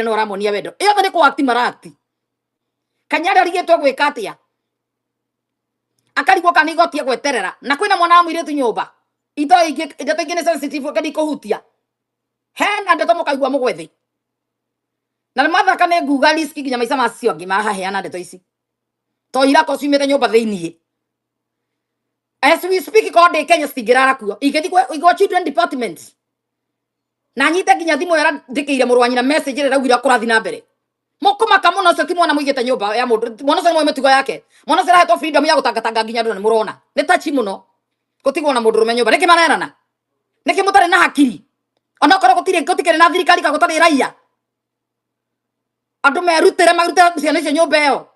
No aramonia wendo yothe nĩ kũ act mara act. Kanyari arigĩtwo gwĩka atĩa? Akarigwo kana igoti egweterera na kwĩna mwana wa mũirĩtu nyũmba ito ingĩ. Ndeto ingĩ nĩ sensitive, reke ndikũhutia. Hena ndeto mũkaigua mũgwe thĩ na nĩ mathaka nĩ nguga risk nginya maica macio angĩ mahaheana ndeto ici to irako ciumĩte nyũmba thĩiniĩ. As we speak, korwo ndĩ Kenya citingĩrara kuo, ingĩthiĩ kwa children department na nyite nginya thimũ ĩyo ndĩkĩire mũrũ wa nyina message ĩrĩa ĩraugire kũrathiĩ na mbere. Mũkũmaka mũno. Ũcio ti mwana mũigĩte nyũmba ya mũndũ. Mwana ũcio nĩ mũĩ mĩtugo yake. Mwana ũcio arahetwo freedom ya gũtangatanga nginya andũ na nĩ mũrona nĩ tachi mũno gũtigwo na mũndũ rũme nyũmba. Nĩkĩ marerana? Nĩkĩ mũtarĩ na hakiri? Onokorwo gũtirĩ, gũtikĩrĩ na thirikari ka gũtarĩ raia, andũ merutĩre marute ciana icio nyũmba ĩyo.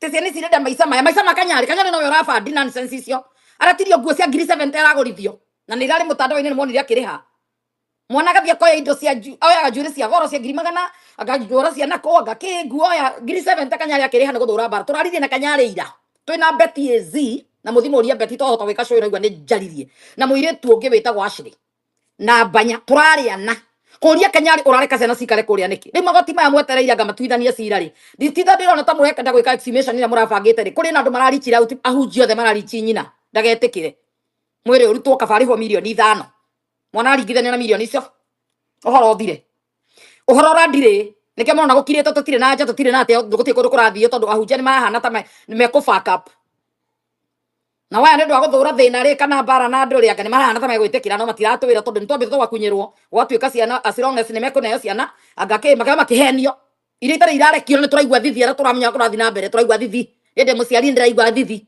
Atĩ ciana ici irenda maica maya, maica ma Kanyarĩ. Kanyarĩ nowe ũrabandi nonsense icio. Aratirio nguo cia ngiri 70 aragũrithio na nĩ irarĩ mũtandao-inĩ, nĩ monire akĩrĩha. Mwana agathiĩ akoya indo cia oyaga njuĩrĩ cia goro cia ngiri magana akagũra ciana kũ anga kĩ nguo ya ngiri 70. Kanyarĩ akĩrĩha nĩ gũthũra mbara. Tũraririe na Kanyarĩ ira twĩna Betty AZ na mũthimũria Betty tohota gwĩka show ĩraigua nĩ njaririe na mũirĩtu ũngĩ wĩtagwo Ashley na Mbanya tũrarĩana kũria Kanyarĩ ũrareka ciana cikare kũrĩa nĩkĩ. Rĩu magoti maya mwetereire anga matuithanie cira rĩ, ndititha ndĩrona ta mũrenda gwĩka exhumation ĩrĩa mũrabangĩte rĩ. Kũrĩ na andũ mararichire out, ahunjia othe mararichi nyina ndagetĩkĩre mwĩrĩ ũrutwo kaba arĩhwo mirioni 5. Mwana aringithanio na mirioni icio, ũhoro ũthire, ũhoro ũrandirĩ. Nĩkĩo mũrona gũkirĩte, tũtirĩ na nja, tũtirĩ na atĩa, gũtirĩ kũndũ kũrathiĩ tondũ ahunjia nĩ marahana ta mekũ fuck up na waya nĩ ũndũ wa gũthũra thĩna rĩ kana mbara na andũ rĩ. Anga nĩ marahana ta megwĩtĩkĩra no matiratwĩra tondũ nĩ twambĩte tũgakunyĩrwo gwatuĩka ciana as long as nĩ mekũneo ciana anga kĩ makaba makĩhenio iria itarĩ irarekio. Nĩ tũraigua thithi arĩa tũramenya kũrathiĩ na mbere, tũraigua thithi. Ĩndĩ mũciari ndĩraigua thithi.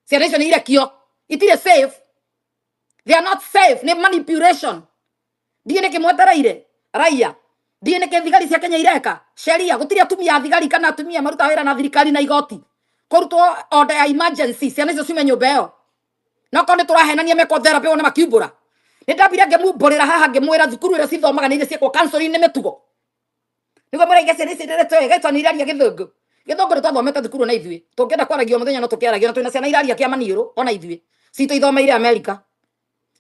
Ciana icio nĩ irekio, itirĩ safe, they are not safe, nĩ manipulation. Ndiĩ nĩkĩ mwetereire raia, ndiĩ nĩkĩ thigari cia Kenya ireka sheria. Gũtirĩ atumia a thigari kana atumia marutaga wĩra na thirikari na igoti kũrutwo order ya emergency, ciana icio ciume nyũmba ĩyo. No korwo nĩ tũrahenania mekwo therapy wone makiumbũra. Nĩ ndambire ngĩmumbũrĩra haha ngĩmwĩra thukuru ĩrĩa cithomaga nĩ iria ciĩkwo counseling nĩ mĩtugo nĩguo mũraiga ciana ici rĩrĩ twega tondũ nĩ iraria gĩthũngũ. Gĩthũngũ nĩ twathomete thukuru na ithuĩ tũngĩenda kwaragio mũthenya no tũkĩaragio na twĩna ciana iraria kĩa maniũrũ ona ithuĩ citũ ithomeire Amerika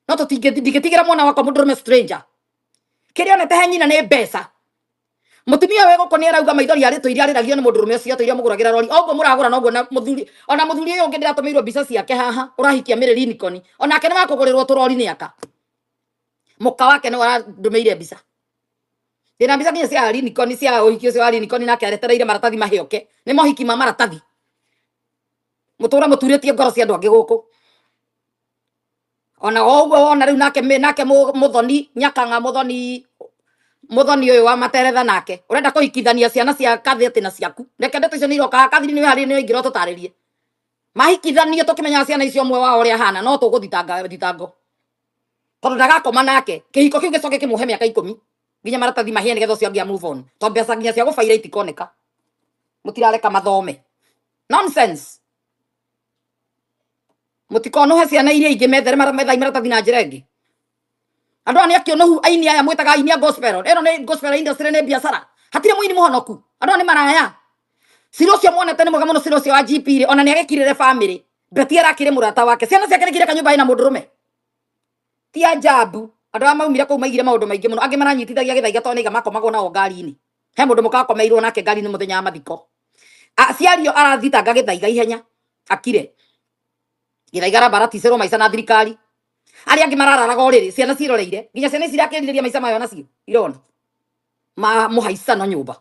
no tũtingĩ ndingĩtigĩra mwana wakwa mũndũrũme stranger. Kĩrĩa onete he nyina nĩ mbeca. Mũtumia wĩ gũkũ nĩ arauga maithori arĩtũ iria arĩragio nĩ mũndũrũme ũcio atũ iria mũgũragĩra rori o ũguo mũragũra noguo na mũthuri. Ona mũthuri ũyũ ũngĩ ndĩratũmĩirwo mbica ciake haha ũrahikia Mary Lincoln, onake nĩ wakũgũrĩrwo tũrori nĩ aka. Mũka wake nĩ warandũmĩire mbica. Ndĩna mbica nginya cia Lincoln cia ũhiki ũcio wa Lincoln, nake aretereire maratathi mahĩoke. Nĩ mohiki ma maratathi. Mũtũra mũturĩtie ngoro cia andũ angĩ gũkũ ona o ũguo wona rĩu nake nake mũthoni nyakanga mũthoni mũthoni ũyũ wa materetha nake ũrenda kũhikithania ciana cia kathi atĩ na ciaku. Reke ndeto icio nĩ iroka. Kathiri nĩ wĩharĩrie nĩ waingĩra ũtũtarĩrie mahikithanio tũkĩmenyaga ciana icio ũmwe wao ũrĩa ahana no tũgũthitanga thitango tondũ ndagakoma nake. Kĩhiko kĩu gĩcoke kĩmũhe mĩaka 10 nginya maratathi mahĩe nĩgetha ũcio angĩ move on tondũ mbeca nginya cia gũbaira itikoneka. Mũtirareka mathome, nonsense. Mũtikonuhe ciana iria ingĩ methere methai maratathi na njĩra ĩngĩ. Andũ aya nĩ akĩũnũhu. Aini aya mwĩtaga aini a gospel, ĩno nĩ gospel industry, nĩ biacara. Hatirĩ mũini mũhonoku. Andũ aya nĩ maraya. Cira ũcio mwonete nĩ mwega mũno, cira ũcio wa GP rĩ, ona nĩ agĩkirĩre family. Betty arakĩrĩ mũrata wake, ciana ciake nĩ kireka nyũmba ĩna mũndũrũme. Ti ajabu andũ aya maumire kũu maigire maũndũ maingĩ mũno. Angĩ maranyitithagia Gĩthaiga tondũ nĩiga makomagwo nao ngari-inĩ. He mũndũ mũkakomeirwo nake ngari-inĩ mũthenya wa mathiko. Aciario arathitanga Gĩthaiga ihenya akire. Gĩthaiga aramba araticĩrwo maica na thirikari. Arĩa angĩ marararaga ũrĩrĩ ciana ciroreire nginya ciana ici irakĩrirĩria maica mayo nacio irona ma mũhaicano nyũmba.